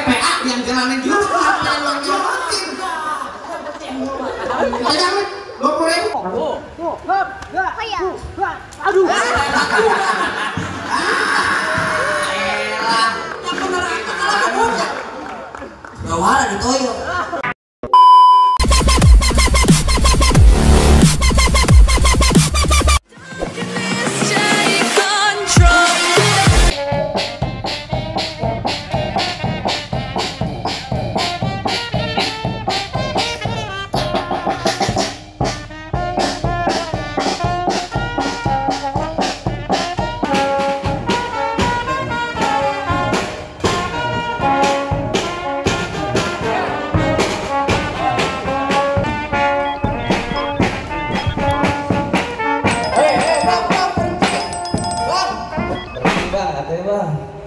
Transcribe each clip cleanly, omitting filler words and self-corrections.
PA yang jalanin juga yang nyolotin. Jangan 20.000. Aduh. Yang bener itu kalau kamu gawara ditoyo.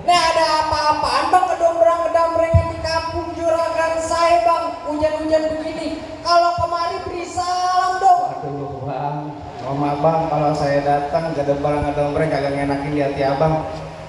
Nah ada apa-apaan bang kedombrang-kedombrangnya di kampung juragan saya bang, hujan-hujan begini. Kalau kemari beri salam dong. Aduh bang, mohon bang kalau saya datang gak ada barang-barang kagak ngenakin di hati abang.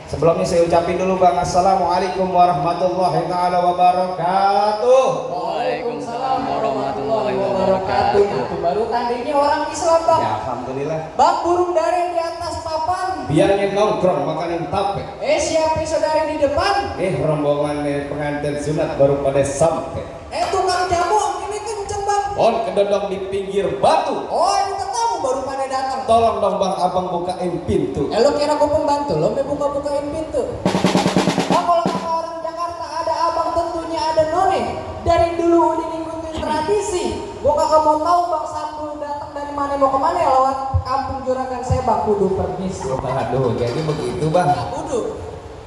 Sebelumnya saya ucapin dulu bang, assalamualaikum warahmatullahi taala wabarakatuh. Waalaikumsalam warahmatullahi wabarakatuh. Itu baru tandanya orang Islam bang. Ya alhamdulillah. Bang burung dari di atas papan. Biarnya nongkrong makanin tape. Siapa saudara di depan? Rombongan pengantin sunat baru pada sampai. Tukang jamu ini kenceng bang. On kedodong di pinggir batu. Oh ini ketemu baru pada datang. Tolong dong bang, abang bukain pintu. Lo kira gue pembantu, lo mau buka-bukain pintu. Bang kalau kata orang Jakarta ada abang tentunya ada none. Dari dulu udah ngikutin tradisi. Gue kagak mau tahu bang Sabtu datang dari mana mau kemana ya lewat kampung juragan saya bang kudu permisi. Aduh, jadi begitu bang. Kudu.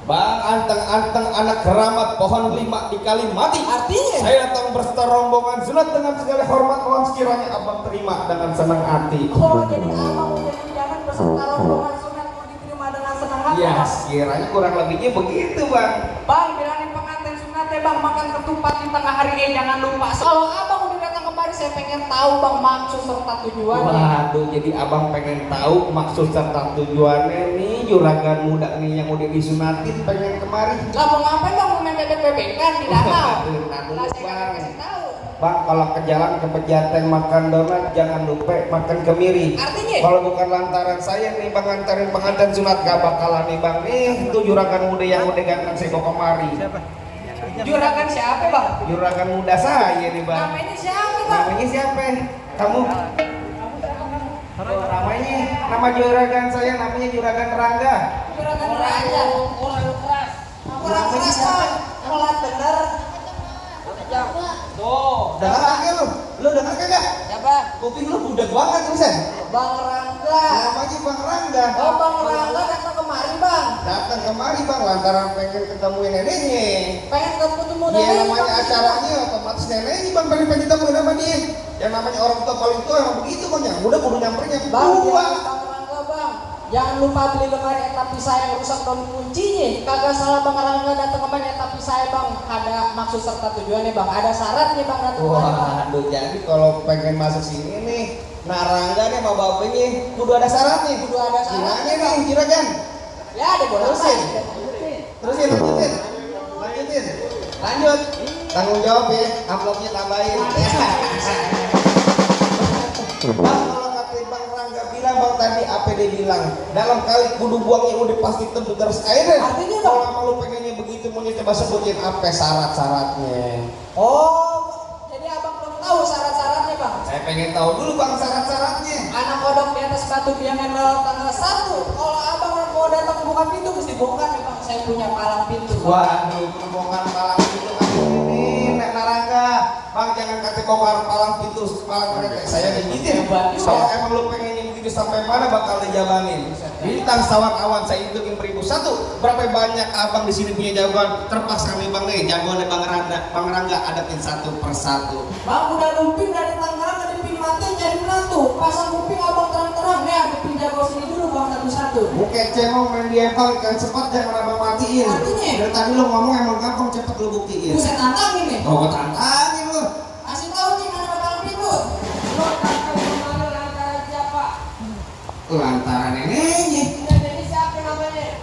Bang anteng-anteng anak keramat pohon 5 dikali mati. Artinya? Saya datang berserta rombongan sunat dengan segala hormat, mohon sekiranya abang terima dengan senang hati. Oh jadi abang udah jangan beserta rombongan sunat mau diterima dengan senang hati. Ya sekiranya kurang lebihnya begitu bang. Bang bilangin pengantin sunatnya bang makan ketupat di tengah hari ini jangan lupa. Kalau abang udah datang kemari saya pengen tahu bang maksud serta tujuannya. Waduh, jadi abang pengen tahu maksud serta tujuannya nih juragan muda nih yang udah disunatin pengen kemari. Lah mau ngapain bang mau main bebek-bebekan di danau? Nah, saya kasih tahu. Bang kalau ke jalan ke Pejaten makan donat jangan lupa makan kemiri. Artinya? Kalau bukan lantaran saya nih bang nganterin pengantin sunat gak bakalan nih bang nih itu juragan muda yang udah ganteng saya bawa kemari. Juragan siapa bang? Juragan muda saya nih bang. Namanya siapa bang? Namanya siapa? Kamu? Namanya nama juragan saya namanya Juragan Rangga. Juragan Raja. Kurang keras bang. Pelat bener. Tuh, dengar kagak lu? Lu dengar kagak? Siapa? Kuping lu budak banget Rusen. Bang Rangga. Namanya Bang Rangga. Oh Bang Rangga datang kemari bang. Datang kemari bang lantaran pengen ketemuin neneknya. Pengen ketemu Dia neneknya, namanya Bang. acaranya otomatis neneknya bang pengen ditemuin sama dia. Yang namanya orang tua paling tua emang begitu bang, yang udah kudu nyampernya Bang, tua. Bang Rangga bang. Jangan lupa beli lemari eta pisah yang rusak daun kuncinya. Kagak salah Bang Rangga datang kemari eta pisah bang. Ada maksud serta tujuannya bang. Ada syaratnya bang datang kemari bang. Waduh, jadi kalau pengen masuk sini nih, Narangga nih sama bapaknya kudu ada syaratnya. Kudu ada syaratnya, Gimana nih, juragan? Ya ada bola Terusin. Terusin, lanjutin. Lanjutin. Lanjut. Tanggung jawab ya, amplopnya tambahin. Bang, kalau kata Bang Rangga bilang, Bang tadi apa dia bilang? Dalam kali kudu buangnya udah pasti tentu terus airnya. Artinya, Bang? Kalau emang lu pengennya begitu, mau coba sebutin apa syarat-syaratnya? Oh, jadi abang belum tahu syarat-syaratnya bang. Saya pengen tahu dulu Bang syarat-syaratnya. Anak kodok di atas batu biangan tanggal 1. Kalau abang mau datang buka pintu mesti bongkar ya bang. Saya punya palang pintu. Waduh, bongkar palang pintu kan ini, Nek Narangga. Bang jangan kata bongkar palang pintu, palang mereka. Saya digitin. Kalau emang lu pengennya begitu sampai mana bakal dijalanin. Bintang sawan awan saya hitungin 1001. Berapa banyak abang di sini punya jagoan? Terpaksa nih bang nih, jagoannya Bang Rangga adatin satu persatu. Bang udah lumping dari Tangerang ada pin mati jadi menantu. Pasang kuping abang terang-terang ya. Ada pin jago sini dulu bang satu-satu. Bukan cengong main di empang kan cepat jangan abang matiin. Artinya? Dari tadi lu ngomong emang gampang cepet lu buktiin. Buset tantangin nih. Oh gua tantangin lu. Kasih tahu nih mana palang pintu. Lo tantang kemana langkah aja pak. Lantaran neneknya. Nenek siapa namanya?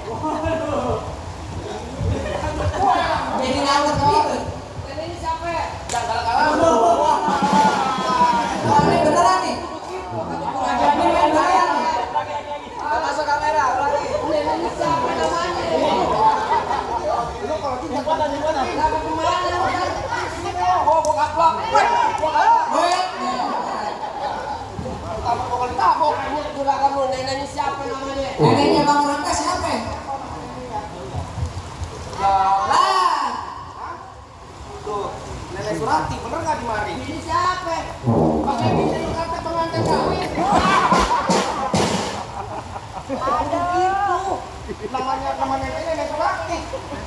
Jadi ngawur gitu. Nenek siapa? Jangan Wah, ini beneran nih. Ini main bayang nih. masuk kamera lagi. Nenek siapa namanya? Lu kalau tidak pada di mana? Kenapa kemana? Oh, gua kaplok. Kamu tabok. Kurang kamu neneknya siapa namanya? Neneknya Bang Rangga siapa? Lah. Tuh, Nenek Surati bener nggak di mari? Ini siapa? Pakai bisa kata pengantin kawin. Ada gitu. Namanya Nenek Surati.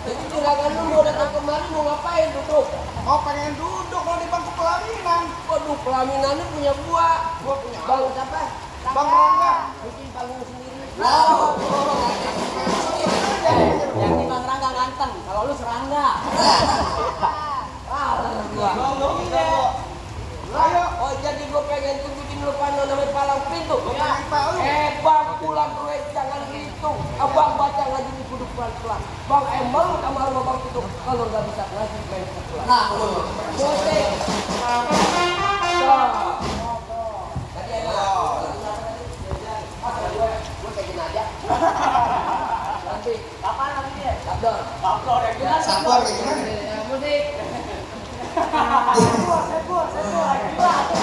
Jadi juragan lu mau datang kemari mau ngapain duduk? Oh pengen duduk mau di bangku pelaminan. Waduh pelaminannya punya gua punya. Bang siapa? Bang Rangga. Bikin panggung sendiri. Wow. Yang di Bang Rangga ganteng. Kalau lu serangga. Ayo, oh jadi gue pengen tunjukin lu pano namanya palang pintu. Bang pulang gue jangan gitu. Abang baca ngaji di kudu pelan-pelan. Bang emang sama lu bang itu kalau nggak bisa ngaji main pukulan. Nah, lu. Musik. Tadi ada. Gue kayak gini aja. Nanti kapan namanya? Sabdor. Sabdor ya gimana? Sabdor kayak gimana? Musik.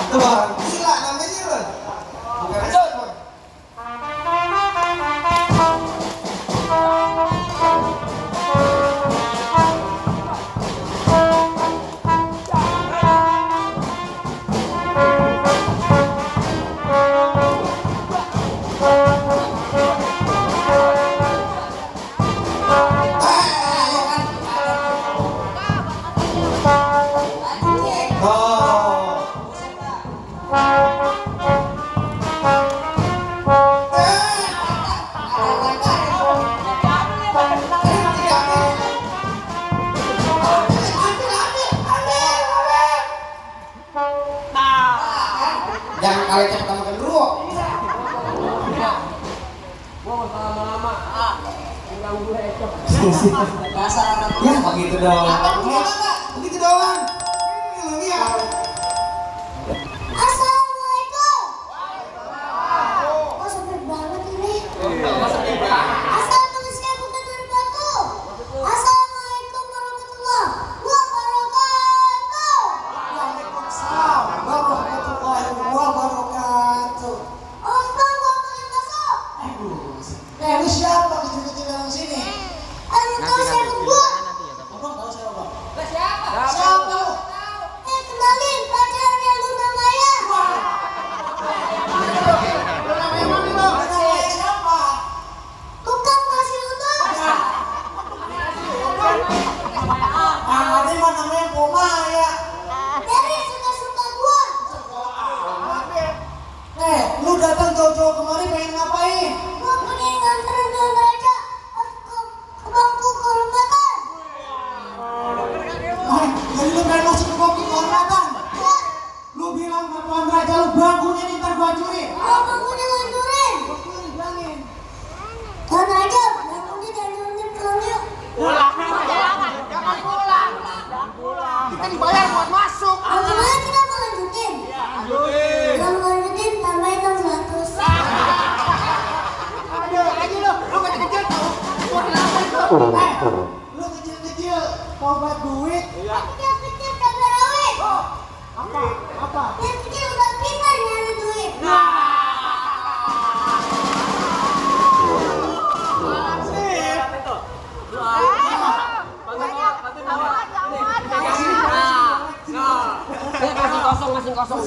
Tuh bang, gila namanya loh. Bukan sabdor. Jangan kalian cepet makan dulu. Gua nggak usah lama-lama. Tinggal gue ecok. Dasar anak Ya begitu doang. Begitu doang. Lihat. Assalamualaikum. Kok sempit banget ini? Asal manusia bukan berbatu. Assalamualaikum warahmatullahi wabarakatuh. Waalaikumsalam warahmatullahi wabarakatuh. Osman mau makan bakso? Lu siapa kecil-kecil dalam sini? Ayo tahu saya berdua. Abang tahu saya apa? Lah siapa? Siapa lu? Kenalin pacarnya Luna Maya. Namanya siapa? Bukan masih utuh. Ini mah namanya Poma ya. Dari suka-suka gua. Lu datang jauh-jauh kemari pengen ngapain? Gua pengen nganterin Tuan Raja ke bangku kehormatan. Jadi lu pengen masuk ke bangku kehormatan? Ya, Lu bilang ke Tuan Raja lu bangkunya nih ntar gua hancurin. gua bangkunya ngancurin. Bilangin. Tuan Raja, bangkunya dihancurin pulang yuk. Jangan pulang. Kita dibayar buat masuk. Bagaimana kita mau lanjutin? Kalau mau lanjutin, tambahin dong 100. Aduh, lagi lu kecil-kecil tuh. Mau kenapa itu? Lu kecil-kecil mau buat duit? Yang kecil kagak rawit. Apa? Yang kecil udah pintar nyari duit. Kasih kosong.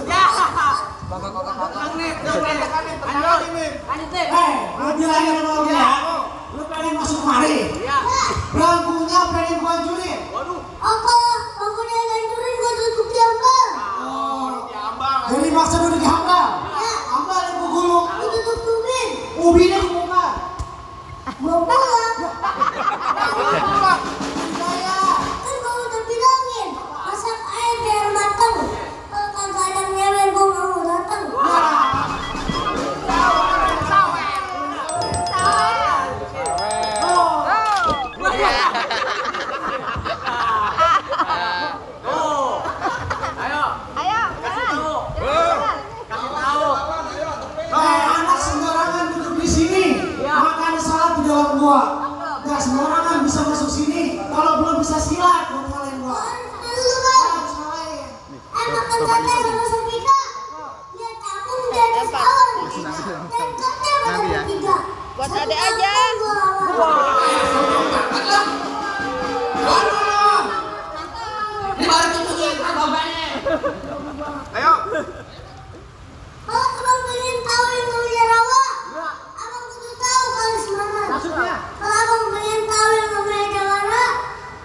Lu bilangin sama dia. Lu pengen masuk mari. Bangkunya pengen gua hancurin. Apa? Bangkunya ngancurin gua tutup jambal. Jadi maksud lu dihambal? Ya, Hambal yang gua gulung. gua tutup tubin. Ubinnya gua bongkar. Mau pulang. Saya. Kan gua udah bilangin, masak air biar mateng. Kalau kagak ada ngewe gua nggak mau datang. Lu gua. Gak sembarangan bisa masuk sini. Kalau belum bisa silat, gua ngalahin gua. Lu bang. Emang kan katanya sama Sofika. Dia takut jadi sahur. Dan katanya pada bertiga. Buat adek aja. Ini baru tunjukin bapaknya. Ayo. Kalau abang pengen tahu yang namanya rawa, abang kudu tahu kalis mana. Maksudnya? Kalau abang pengen tahu yang namanya jawara,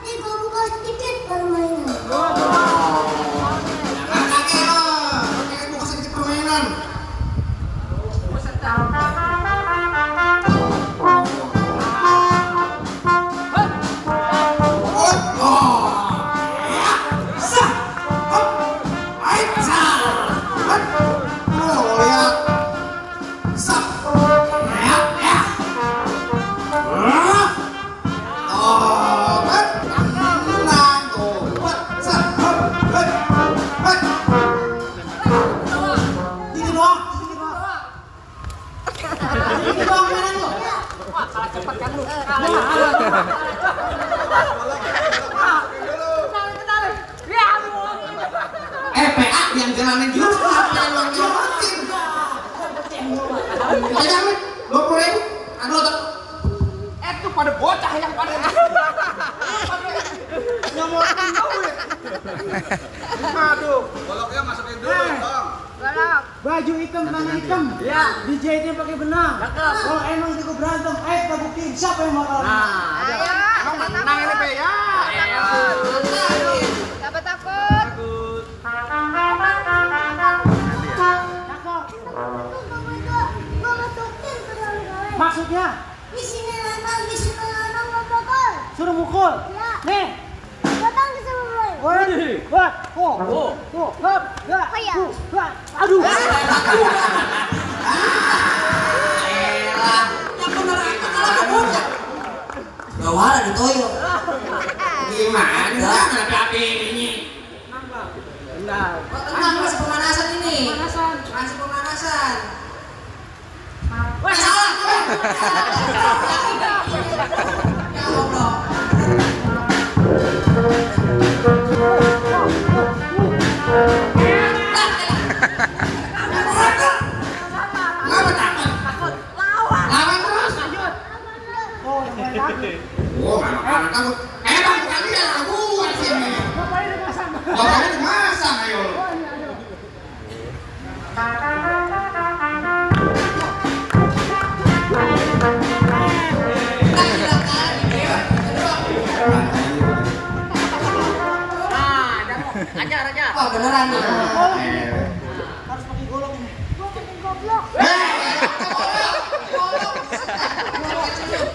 nih gua buka sedikit permainan. Kakek lo, kakek buka sedikit permainan. PA yang jalanin juga apa yang lo jalanin? Jangan, 20.000. Aduh, Itu pada bocah yang pada nyomotkin tahu ya. Aduh, goloknya masukin dulu, Bang. Baju hitam, tangan hitam. Ya. Dijahitnya pakai benang. Kalau emang jago berantem, ayo kita buktiin siapa yang bakal menang. Emang menang ini, Pe ya. Siapa takut? Maksudnya Di sini nantang, di sini nantang bakal. suruh mukul. Ya. Nih. Datang di sana mulai. Waduh. Wah. Oh. Hop. Ya. Oh ya. Aduh. Gawara ditoyo. gimana? Kenapa api ini? Tenang, masih pemanasan ini. Masih pemanasan. Wah, salah. Ya Allah. Ngapa takut? Lawan terus. Oh, anak takut. Bang, kalian aku buat sini. Bapaknya dimasang, ayo. Aja. Oh, beneran nih. Harus pakai golok ini. Gua pakai goblok.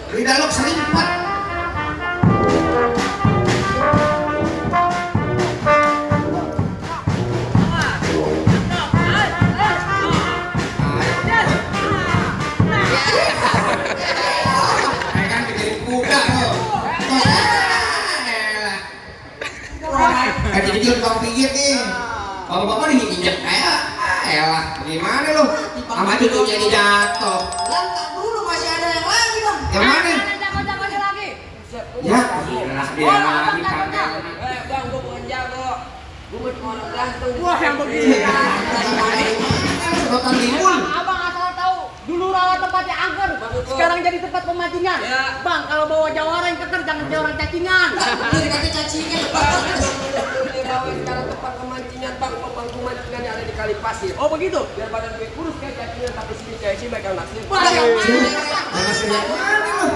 Di dalam seripat. Kan bikin kuda lo. Jadi jual tukang pijit nih. Bapak-bapak diinjek kayak elah. Gimana lu? Sama cucu jadi jatuh. Lantak dulu masih ada yang lagi dong. Yang mana? Jago-jago lagi. Ya, dia lagi pakai. Bang, gua bukan jago. Gua cuma orang gantung. Wah, yang begini. Sedotan limun. Abang asal tahu dulu rawa tempatnya angker, sekarang jadi tempat pemancingan. Ya. Bang, kalau bawa jawara yang keker jangan kayak orang cacingan. Jadi kata cacingan. Ini bawa sekarang tempat pemancingan, Bang. Tempat pemancingan yang ada di Kali Pasir. Oh begitu. Biar badan gue kurus kayak cacingan, tapi sini kayak sih mereka naksir. Mana sih yang mana lu?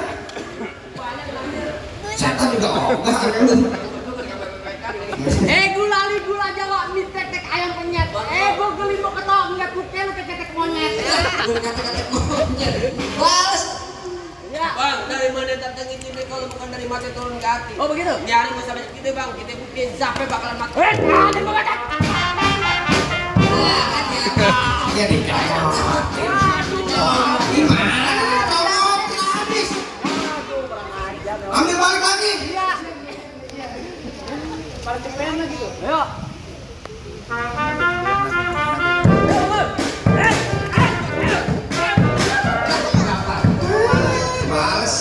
Setan juga ogah ada lu. Gulali gula Jawa mie tetek ayam penyet. Gua geli mau ketawa ngeliat muka lu ketek monyet. Gue kata-kata monyet. Balas. Ya. Bang, dari mana datangin ini kalau bukan dari mati turun ke hati? Oh begitu. Nyari masa banyak kita, Bang. Kita buktiin Zape bakalan mati. Ada gua kata. Dia dikaya. Gimana? Tolong habis. Ambil balik lagi. Pada cepetnya gitu. Ayo. Males.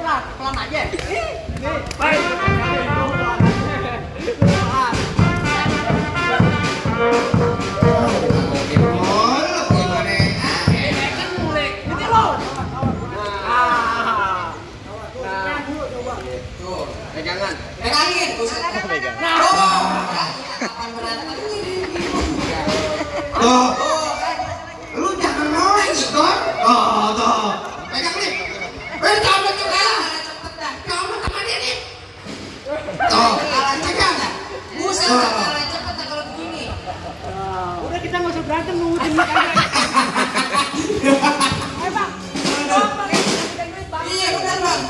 Udah, pelan aja. Pegangan. Pegangin. Tuh, lu jangan noise dong. Tuh, pegang nih. Pegang juga. Kamu teman ini. Tuh, pegang. Buset, kalah cepet kalau begini. Udah kita nggak usah berantem nunggu tim aja. Ayo bang. Iya benar bang.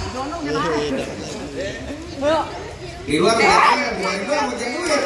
Di luar jangan, di luar mau jangan duit.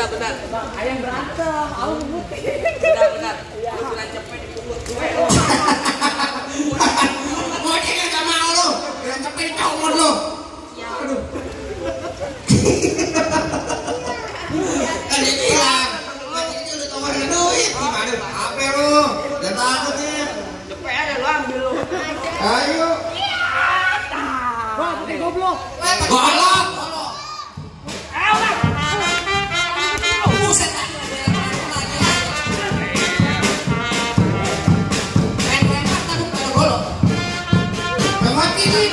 Bentar. Ayam berantem, aku ngebutin. Bentar. Lu bilang cepet di pungut gue. Mau dia gak mau lu. Bilang cepet di caumur lu. Kan dia bilang. Ini lu tawarin duit. Gimana? Apa lu? Jangan takut nih. Cepet aja lu ambil lu. Ayo. Wah, pakai goblok. Golok. Buset. Mati nih.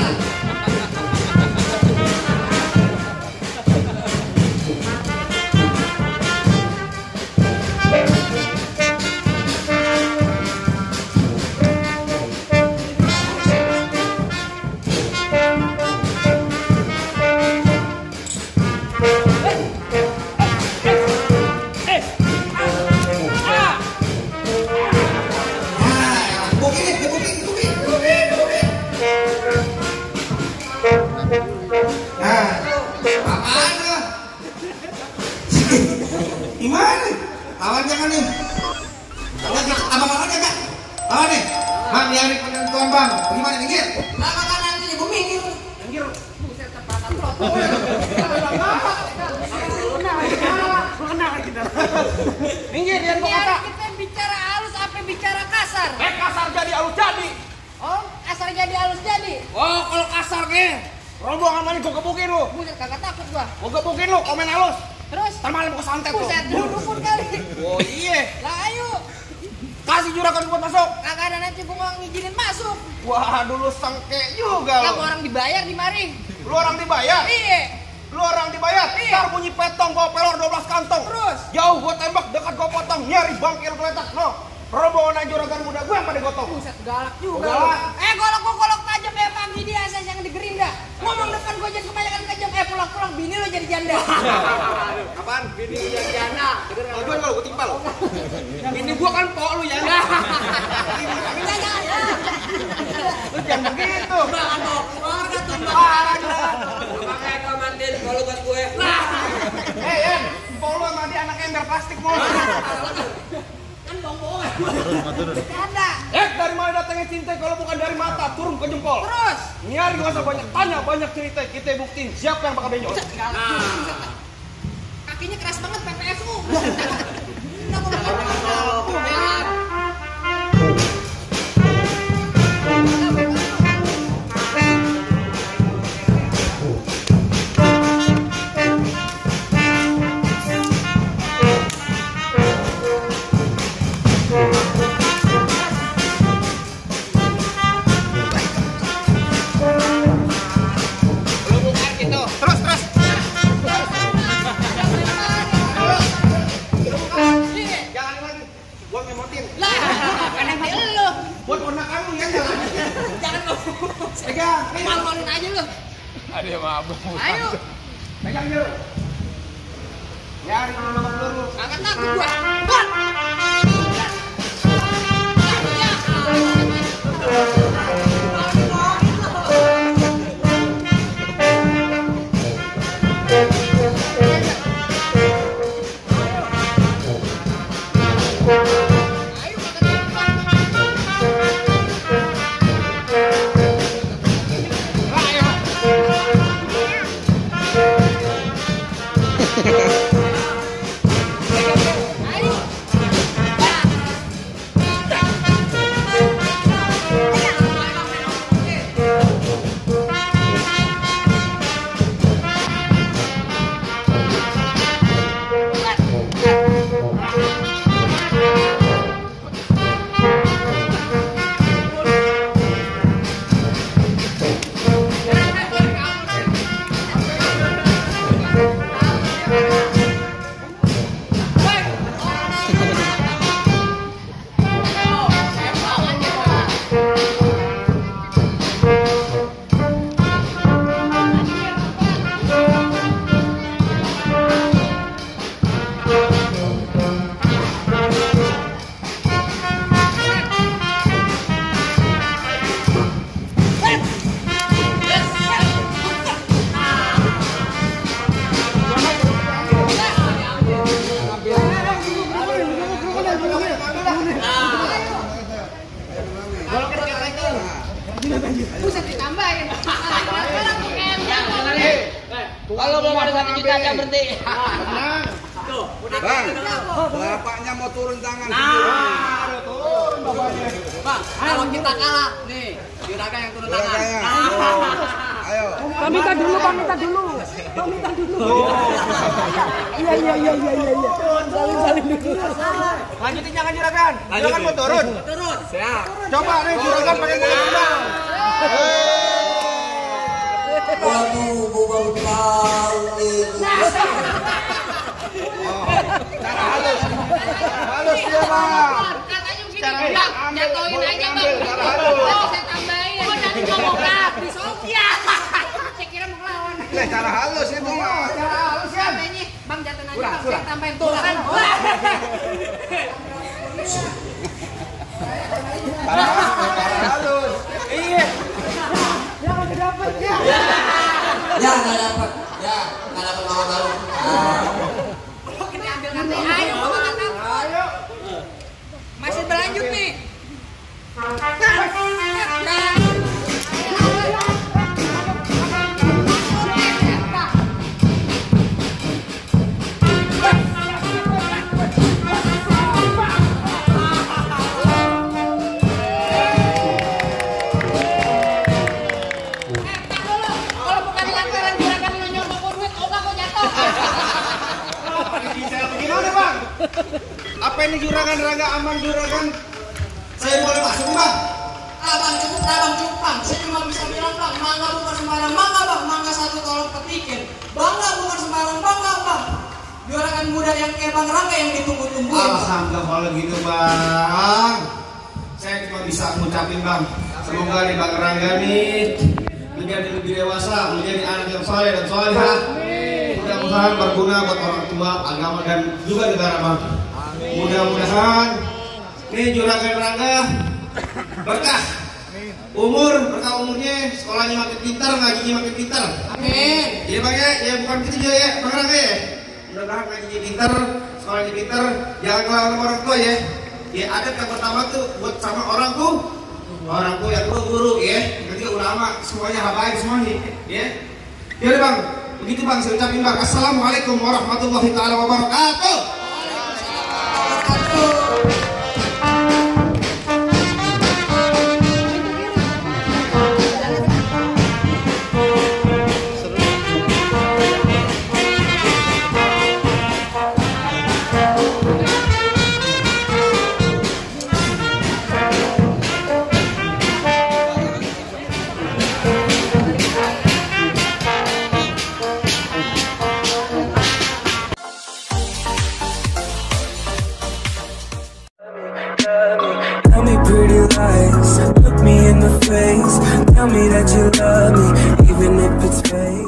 Gimana? Awan jangan nih. Abang awan enggak? Awan nih. Bang, nyari penentuan bang. Gimana minggir? Lama kan nanti ibu minggir. Minggir dia kok kata. Kita bicara halus apa bicara kasar? Kasar jadi halus jadi. Oh, kasar jadi halus jadi. Oh, kalau kasar nih. Rombongan mana gua gebukin lu. Buset, kagak takut gua. Gua gebukin lu, komen halus. Terus? Ntar malam gua santet lu. Buset, dukun kali. Oh iya. Lah ayo. Kasih juragan buat masuk. Kagak ada nanti gua nggak ngizinin masuk. Wah, dulu sengke juga Lah lu. orang dibayar di mari. Lu orang dibayar? Iya. Lu orang dibayar? Iya. Ntar bunyi petong gua pelor 12 kantong. Terus? Jauh gua tembak, dekat gua potong, nyari bangkil geletak. No. Rombongan juragan muda gua yang pada gotong. Buset, galak juga. Galak. Golok tajam kayak pagi dia asas yang di Gerinda. Ngomong depan gua jadi kebanyakan kejam. Pulang-pulang bini lo jadi janda. Apaan? Bini lu jadi janda. Aduh, kalau gua timpal. Bini gua kan pok lu ya. Jangan. Lu jangan begitu. Jangan dong. Keluarga tuh. Pakai komandir kalau buat gue. Yan, pok lu sama dia anak ember plastik mulu. Kan bohong-bohongan. Bercanda. Dari mana datangnya cinta kalau bukan dari mata, turun ke jempol. Terus? Nyari gak usah banyak tanya, banyak cerita. Kita buktiin siapa yang bakal benjol. Kakinya keras banget PPSU. Lu bukan gitu. Terus. Pegang. Malkolin aja lu. Ada yang mabuk. Ayo. Pegang dulu. Ya, di nomor peluru. Angkat takut gua. Buat. Buset ditambahin. Kalau belum ada 1 juta jangan berhenti. Tuh, udah Bang, kayak bapaknya mau turun tangan. Ada turun bapaknya. Bang, kalau kita kalah, nih, Juragan yang turun tangan. Ayo. Kami minta dulu. Iya. Saling dulu. Lanjutin jangan Juragan. Juragan mau turun. Turun. Siap. Coba nih Juragan pakai tendang. Waduh, gua baru tahu itu. Cara halus. Halus dia, Bang. Katanya begini, Bang, jatuhin aja, Bang. Cara halus. Saya tambahin. Oh, nanti ngomong di Sofia. Saya kira mau ngelawan. Cara halus itu mah. Cara halus kan. Tambahinnya, Bang, jatuhin aja, Bang. Saya tambahin tuh kan. Halus. Iya. Ya, nggak dapat. Ya, nggak dapat mama baru. Kita ambil nanti. Ayo, Bang. Ayo. Masih berlanjut nih. Kalau bukan lantaran Juragan lu nyolong duit, otak gua jatuh. Gimana, Bang? Apa ini Juragan Rangga aman Juragan? Saya boleh masuk, Bang? Abang cukup, Bang. Saya cuma bisa bilang, Bang, mangga bukan sembarang mangga, Bang. Mangga satu tolong ketikin. Bangga bukan sembarang bangga, Bang. Juragan muda yang kayak Bang Rangga yang ditunggu-tungguin. Alhamdulillah kalau gitu, Bang. Saya cuma bisa ngucapin, Bang. Semoga nih Bang Rangga nih menjadi lebih dewasa, menjadi anak yang soleh dan solehah. Mudah-mudahan berguna buat orang tua, agama dan juga negara, Bang. Mudah-mudahan nih Juragan Rangga berkah berkah umurnya, sekolahnya makin pintar, ngajinya makin pintar. Amin. Iya Bang ya, ya bukan gitu juga ya, Bang Rangga ya. Mudah-mudahan ngajinya pintar, sekolahnya pintar, jangan ngelawan sama orang tua ya. Ya adat yang pertama tuh buat sama orang tuh yang guru ya, yang ketiga ulama, semuanya habaib semuanya ya. Yaudah Bang, begitu Bang, saya ucapin Bang, assalamualaikum warahmatullahi taala wabarakatuh. Tell me pretty lies, look me in in the face. Tell me that you love me, even if it's fake.